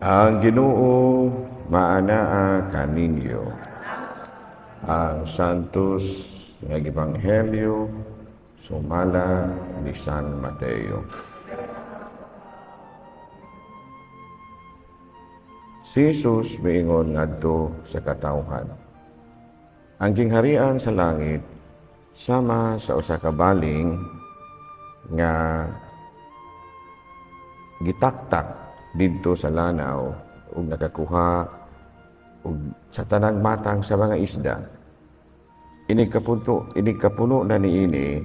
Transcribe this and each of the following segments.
Ang Ginoo maanaa kaninyo. Ang Santos nga Ebanghelyo sumala ni San Mateo. Si Jesus miingon ngadto sa katawhan: "Ang gingharian sa langit sama sa usa ka baling nga gitaktak didto sa lanaw ug nakakuha og sa tanang matang sa mga isda. Inig kapuno na niini,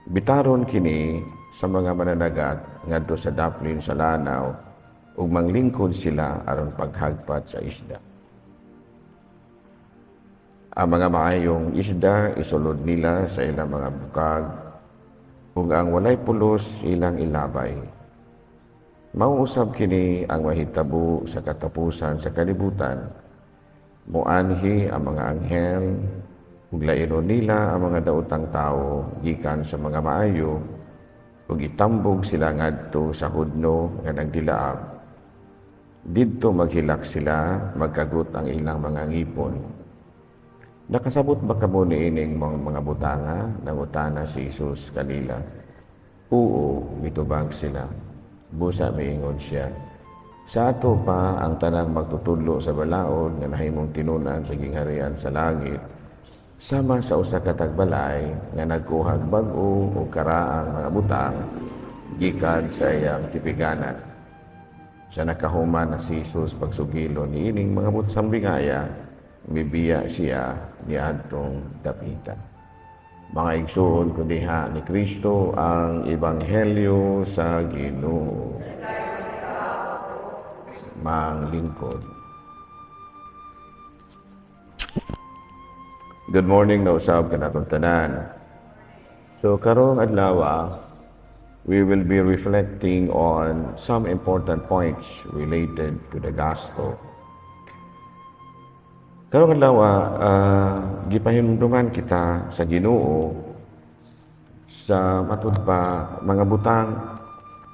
bitaron kini sa mga mananagat ngadto sa daplin sa lanaw ug manglingkod sila aron paghagpat sa isda. Ang mga maayong isda isulod nila sa ilang mga bukag ug ang walay pulos ilang ilabay. Mao usab kini ang mahitabo sa katapusan sa kalibutan. Muanhi ang mga anghel ug lainon nila ang mga daotang tawo gikan sa mga maayo ug itambog sila ngadto sa hudno nga nagdilaab. Didto maghilak sila, magkagot ang ilang mga ngipon. Nakasabot ba kamo niining mga butanga?" Nangutana si Jesus kanila. "Oo," mitubag sila. Busa miingon siya, "Sa ato pa ang tanang magtutudlo sa balaod nga nahimong tinunan sa gingharian sa langit sama sa usa ka tagbalay nga nagkuhag bag-o o karaang mga butang gikan sa iyang tipiganan." Sa nakahuman na si Jesus pagsugilon niining mga sambingaya, mibiya siya niadtong dapita. Mga igsuon ko diha ni Kristo, ang ebanghelyo sa Ginoo. Manglingkod. Good morning na usab kanatong tanan. So karong adlaw, we will be reflecting on some important points related to the gospel. Karong adlaw, gipahinumduman kita sa Ginoo sa matud pa mga butang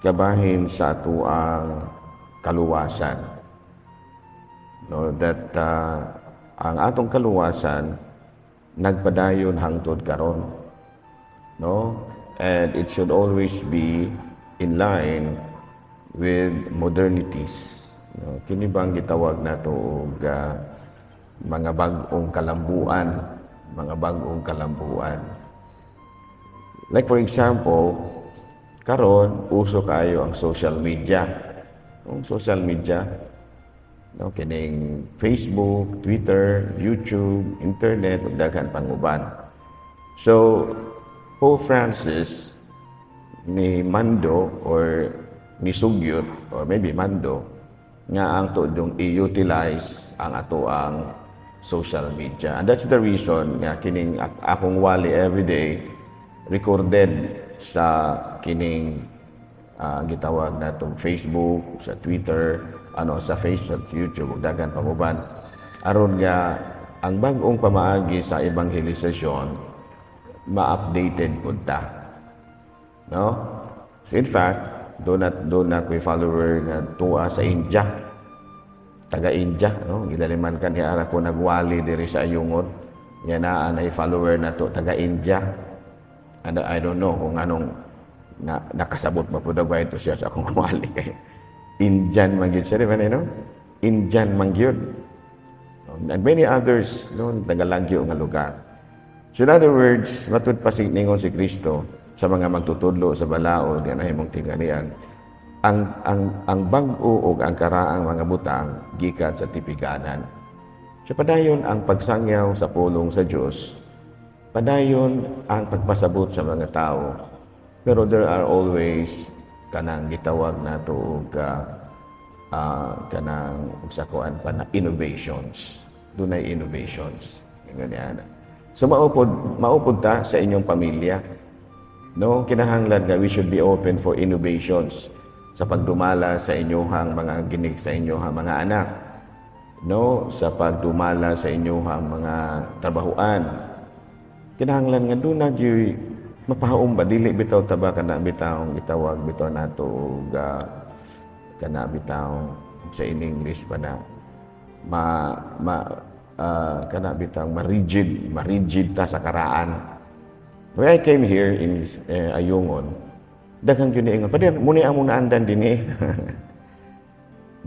kabahin sa atuang kaluwasan. No, that ang atong kaluwasan nagpadayon hangtod karon. No? And it should always be in line with modernities. No? Kini bang gitawag nato og mga bag-ong kalambuan, mga bag-ong kalambuan. Like for example, karon uso kaayo ang social media. Ang social media, no, kining Facebook, Twitter, YouTube, internet ug daghan pang uban. So Pope Francis ni mando or ni sugyot or maybe mando nga ang tuodong i-utilize ang atoang social media. And that's the reason nga kining akong wali every day recorded sa kining gitawag natong Facebook, sa Twitter, ano, sa Facebook, sa YouTube ug daghan pang uban aron nga ang bag-ong pamaagi sa ebanghelisasyon ma-updated pud ta. No? So in fact, doon na ko'y follower nga tuwa sa India. Taga India, no? Gilaliman kan ara ko nagwali diri sa Ayungod. Nga naa nay follower na to taga India. And I don't know kung anong na, nakasabot ba pud ito siya sa akong wali kay Indian man gyud siya, di ba, no? Indian man gyud. And many others, no, tagalagyo nga lugar. So in other words, matud pa ningon si Kristo sa mga magtutudlo sa balaod nga nahimong tinganian, ang bag-o ug ang karaang mga butang gikan sa tipiganan. So padayon ang pagsangyaw sa pulong sa Dios, padayon ang pagpasabot sa mga tao. Pero there are always kanang gitawag nato og kanang ug sa kuan pa na innovations. Dunay innovations. Ingon niya. So maupod ta sa inyong pamilya. No, kinahanglan nga we should be open for innovations sa pagdumala sa inyong mga ginig sa inyong mga anak. No, sa pagdumala sa inyong mga trabahuan. Kinahanglan nga doon na gyud mapahaom ba, dili bitaw taba kana bitawng gitawag bitaw nato og kana bitaw Sa in English pa na ma ma kana bitang ma-rigid ta sa karaan. When I came here in Ayungon, daghang gyud niingon, "Pader, muni among naandan dinhi."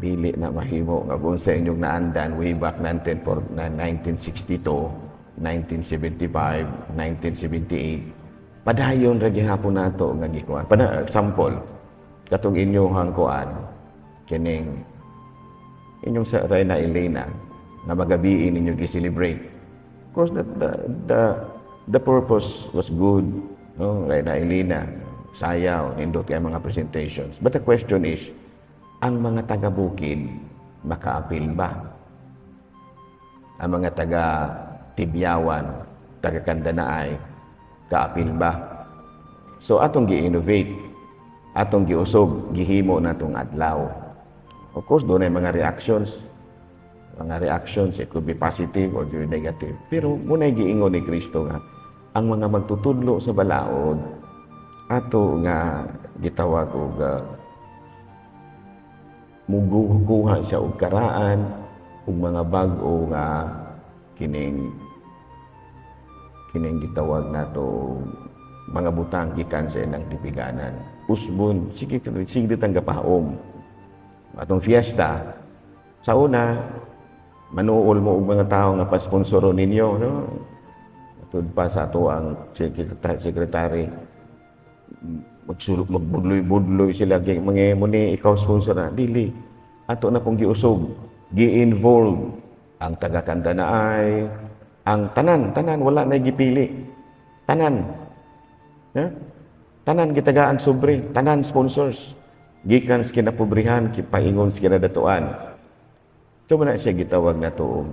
Dili na mahimo nga kung sa inyong naandan way back 1962, 1975, 1978, padayon ra gihapon nato nga gikuan. Pada example, katong inyong kuan, kining inyong sa Reyna Elena nga magabiin ninyo gi-celebrate. Of course, the purpose was good, no? Reyna Elena, sayaw, nindot kay mga presentations. But the question is, ang mga taga-bukid makaapil ba? Ang mga taga Tibyawan, taga Kandanaay, kaapil ba? So atong gi-innovate, atong giusog, gihimo natong adlaw. Of course, doon ay mga reactions. Mga reactions, it could be positive or negative. Pero muna'y giingon ni Kristo nga, ang mga magtutudlo sa balaod, ato nga gitawag og muguha siya og karaan ug mga bag-o nga kining kining gitawag nato mga butang gikan sa ilang tipiganan. Usbon, sige sige tang gapahaom. Atong fiesta, sa una, manuol mo og mga tao nga pasponsoro ninyo, no? Matud pa sa ato ang secretary, magsulok, magbudloy-budloy sila, mga mo ni ikaw sponsor na dili ato na pong giusog, gi-involve ang taga Kandanaay, ang tanan tanan, wala na gipili, tanan. Yeah? Tanan gitagaan sobre, tanan sponsors gikan sa kinapobrihan paingon sa kinadatuan. Ito na siya gitawag na og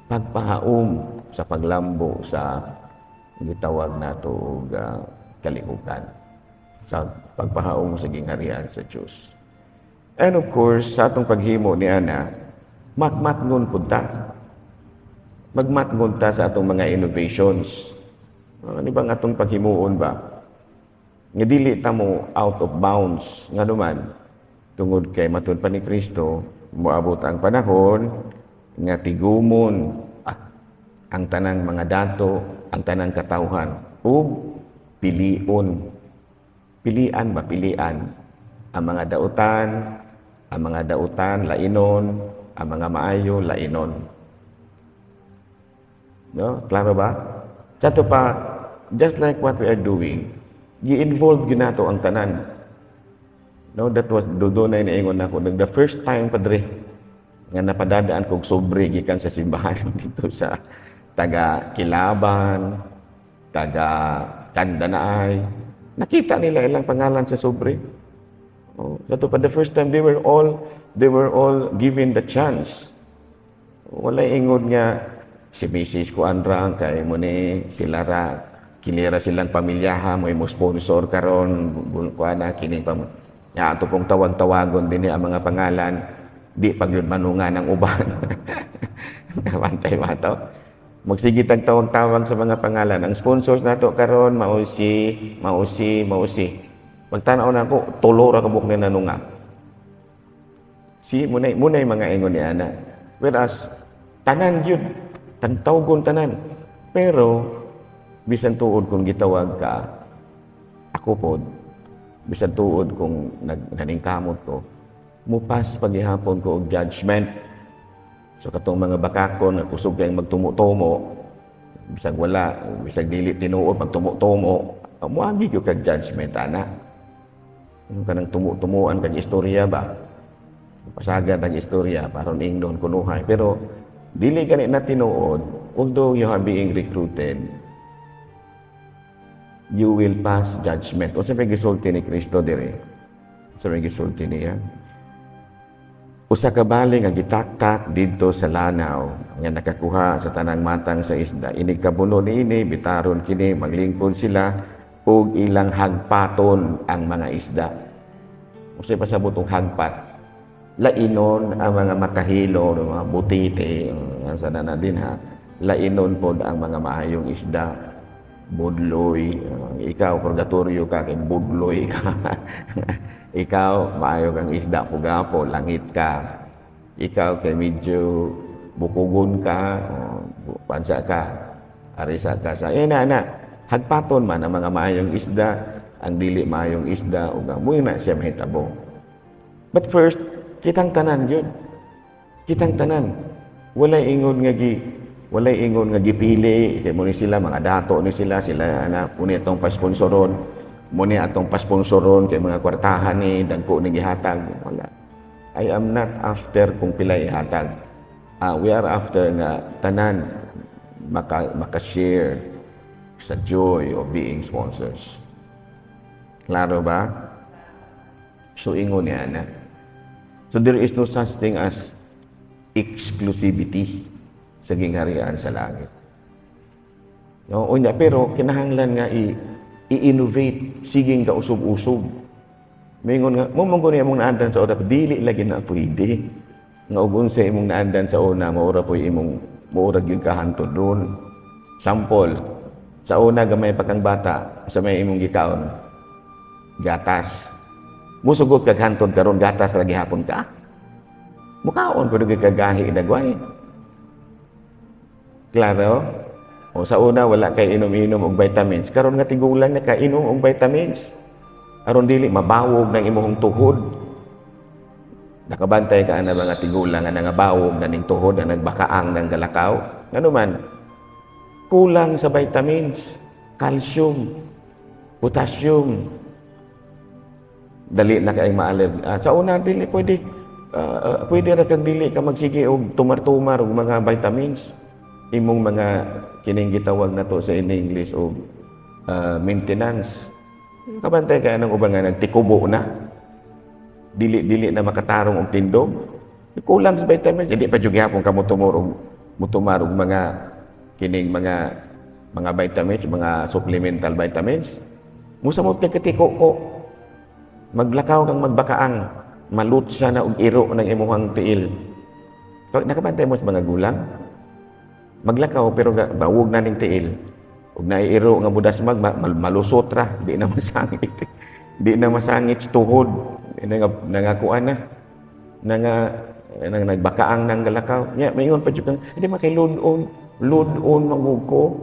pagpahaom sa paglambo sa gitawag nato og kalihukan, sa pagpahaom sa gingharian sa Dios. And of course, sa atong paghimo ni ana, matmatngon pud ta. Magmatngon ta sa atong mga innovations. Ano bang atong paghimuon ba? Nga dili ta mo out of bounds, nga naman tungod kay matud pa ni Kristo, moabot ang panahon nga tigumon ang tanang mga dato, ang tanang katawhan ug pilion. Pilian ba? Pilian. Ang mga dautan, lainon, ang mga maayo, lainon. No? Klaro ba? Sa pa, just like what we are doing, gi-involve ginato ang tanan. No, that was doon na niingon ako. The first time, padre, nga napadadaan kog sobre gikan sa simbahan dito sa taga Kilaban, taga Kandanaay. Nakita nila ilang pangalan sa sobre. Oh, kato pa the first time they were all given the chance. Wala ingon nga si Mrs. Kuandra kay mo ni sila ra kinira silang pamilyaha mo mo sponsor karon kuan na kining pa. Ya, ato pong tawag-tawagon din ang mga pangalan, di pag yun manunga ng uban. Bantay ba to? Magsige tag tawag-tawag sa mga pangalan. Ang sponsors nato karon mausi, mausi, mausi. Pagtanaw na ako, tulo ra kabuk ni nanunga. Si munay munay mga ingon ni ana. Whereas tanan gyud, tagtawgon tanan. Pero bisan tuod kung gitawag ka, ako pod, bisan tuod kung naningkamot ko, mupas paghihapon ko og judgment. So katong mga bakakon nga kusog kayong magtumo-tumo, bisag wala, bisag dili tinuod magtumo-tumo, moagi gyud kag judgment ana. Ano kanang tumo-tumuan kag istorya ba? Pasagan ang istorya paron ingnon kunuhay, pero dili gani na tinuod. Although you are being recruited, you will pass judgment. Unsa may gisulti ni Kristo dire? Unsa may gisulti niya? Usa ka bali nga gitaktak didto sa lanaw nga nakakuha sa tanang matang sa isda, inig kabuno niini, bitaron kini, maglingkod sila ug ilang hagpaton ang mga isda. Unsay pasabot og hagpat? Lainon ang mga makahilo, mga butite, ang sana na din ha. Lainon pod ang mga maayong isda. Budloy, ikaw purgatorio ka kay budloy ka. Ikaw maayo kang isda, fugapo, langit ka. Ikaw kay medyo bukugon ka, o pansa ka, arisa ka sa, eh na, na, hagpaton man ang mga maayong isda, ang dili maayong isda, ug ang mao na siya mahitabo. But first, kitang tanan yun. Kitang tanan. Walay ingon nga gipili kay mo ni sila mga dato ni sila sila ana puni atong pasponsoron, mo ni atong pasponsoron kay mga kwartahan ni dagko ni gihatag. Wala. I am not after kung pila ihatag. We are after nga tanan maka-share sa joy of being sponsors. Klaro ba? So ingon niya na. So there is no such thing as exclusivity sa gingharian sa langit. No, unya, pero kinahanglan nga i-innovate siging ka usog-usog. Mingon nga mo man imong naandan sa una, dili lagi na pwede. Nga ug unsa imong naandan sa una, maura po imong maura gyud ka hantod doon. Sample, sa una gamay pa kang bata, sa may imong gikaon, gatas. Musugot kag hantod karon, gatas ra gihapon ka. Mukaon pud kagahi dagway. Klaro? O sa una wala kay inom-inom og vitamins. Karon nga tigulang na ka, inom og vitamins. Aron dili mabawog ng imong tuhod. Nakabantay ka na mga tigulang nga nangabawog na ning tuhod na nagbakaang ng galakaw. Ngano man? Kulang sa vitamins, calcium, potassium. Dali na kay ma-allergy. Sa una dili pwede, pwede ra kang dili ka magsige og tumar-tumar og mga vitamins, imong mga kining gitawag nato sa in English og maintenance. Kabantay ka ng uban nga nagtikubo na. Dili-dili na makatarong og tindog. Kulang sa vitamins. Hindi pa jud gihapon ka mo tumar og mga kining mga vitamins, mga supplemental vitamins. Musamot kay katiko ko. Maglakaw kang magbakaang, malutsa na og iro ng imuhang tiil. Nakabantay mo sa mga gulang? Maglakaw pero bawog na ning tiil. Ug naiiro nga budasmag, malusot ra, di na masangit. Di na masangit sa tuhod. Di na nga nangakuan na. Nanga nang nagbakaang nang galakaw. Nya maingon pa jud kang hindi man kay load on, load on man ko.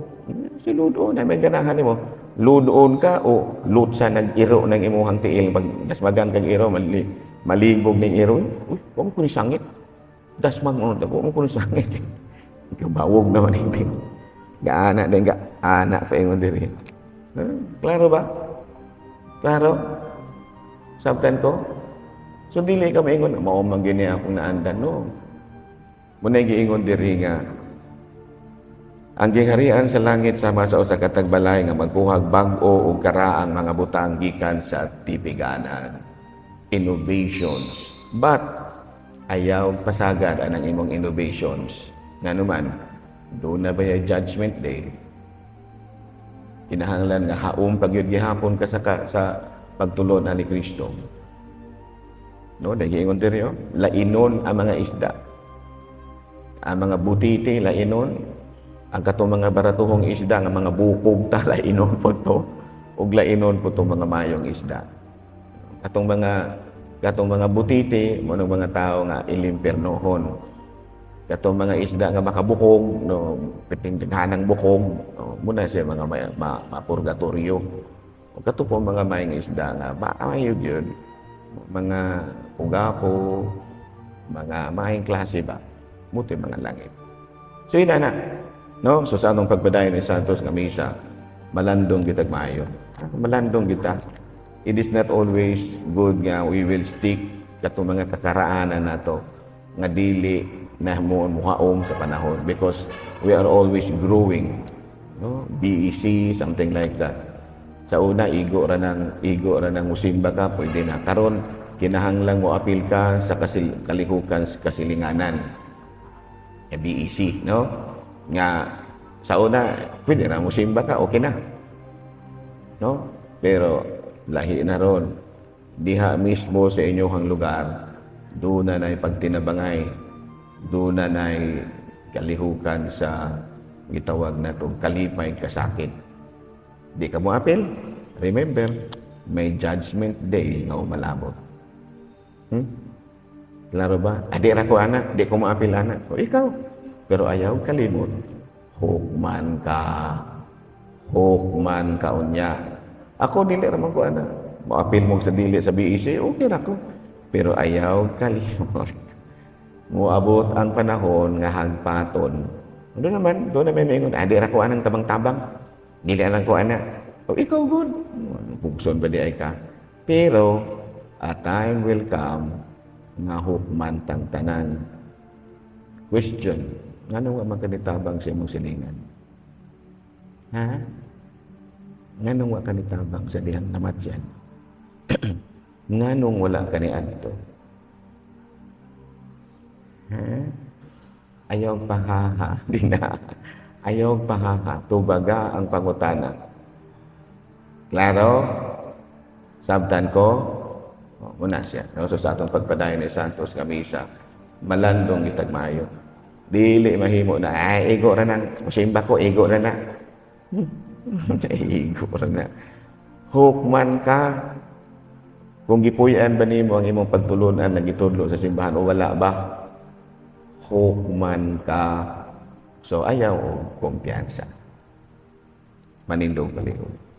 Si load on ay may ganahan nimo. Load on ka o lutsa nag-iro ng imuhang tiil pag dasmagan kag iro, malibog ning iro. Uy, wa mo ko ni sangit. Dasmag mo ko, mo ko ni sangit. Kabawog naman hindi. Gaana din ga ana pa ingon diri. Klaro ba? Klaro? Sabtan ko? So dili ka maingon, mao man gini akong naandan, no. Muna giingon diri nga ang gingharian sa langit sama sa usa ka tagbalay nga magkuhag bag-o og karaang mga butang gikan sa tipiganan. Innovations. But ayaw pasagad anang imong innovations. Ngano man, doon na ba yung judgment day? Kinahanglan nga haom pagyud gihapon ka sa pagtulon ni Kristo. No, dahil ingon diri oh, lainon ang mga isda. Ang mga butiti lainon, ang katong mga baratuhong isda nga mga bukog ta, lainon po to, ug lainon po to mga mayong isda. Katong mga butiti mo mga tao nga ilimpernohon. Katong mga isda nga makabukog, no, piting daghanang bukog, no, muna siya mga mapurgatorio. O kato po mga mayong isda nga maayo gyud, mga pugapo, mga maayong klase ba, muti mga langit. So yun na, no? So sa atong pagpadayon ni Santos nga misa, malandong kitag maayo. Malandong kita. It is not always good nga we will stick katong mga kakaraanan nato nga dili na mo muhaom sa panahon because we are always growing, no? BEC, something like that. Sa una, igo ra nang musimba ka, pwede na. Karon kinahanglan mo apil ka sa kalihukan sa kasilinganan. BEC, no? Nga sa una pwede na musimba ka, okay na. No? Pero lahi na ron. Diha mismo sa inyong lugar, doon na na'y pagtinabangay, doon na na'y kalihukan sa gitawag na itong kalipay kasakit. Di ka mo apil? Remember, may judgment day nga umalabot. Klaro ba? Adi ra ko ana, di ko maapil ana. O ikaw. Pero ayaw kalimot. Hukman ka. Hukman ka unya. Ako, dili ra man ko ana. Moapil mo sa dili sa BEC, okay ra ko. Pero ayaw kalimot. Moabot ang panahon nga hagpaton. Doon naman maingon, "Adi ra ko anang tabang-tabang. Dili lang ko ana." O ikaw gud. Pugson ba diay ka? Pero a time will come nga hukman tang tanan. Question, nganong wa man ka nitabang sa imong silingan? Ha? Nganong wa ka nitabang sa dihang namatyan? Nganong wala ka niadto? Ha? Ayaw pahaha, di na. Ayaw pahaha, tubaga ang pangutana. Klaro? Sabtan ko? O, muna siya. No? So sa atong pagpadayon ni Santos nga misa, malandong gitag maayo. Dili mahimo na, "Ay, igo ra nang, musimba ko, igo ra na." Igo ra na. Hukman ka. Kung gipuy-an ba nimo ang imong pagtulunan na gitudlo sa simbahan o wala ba? Hukman ka. So ayaw og kumpiyansa. Manindog palihog.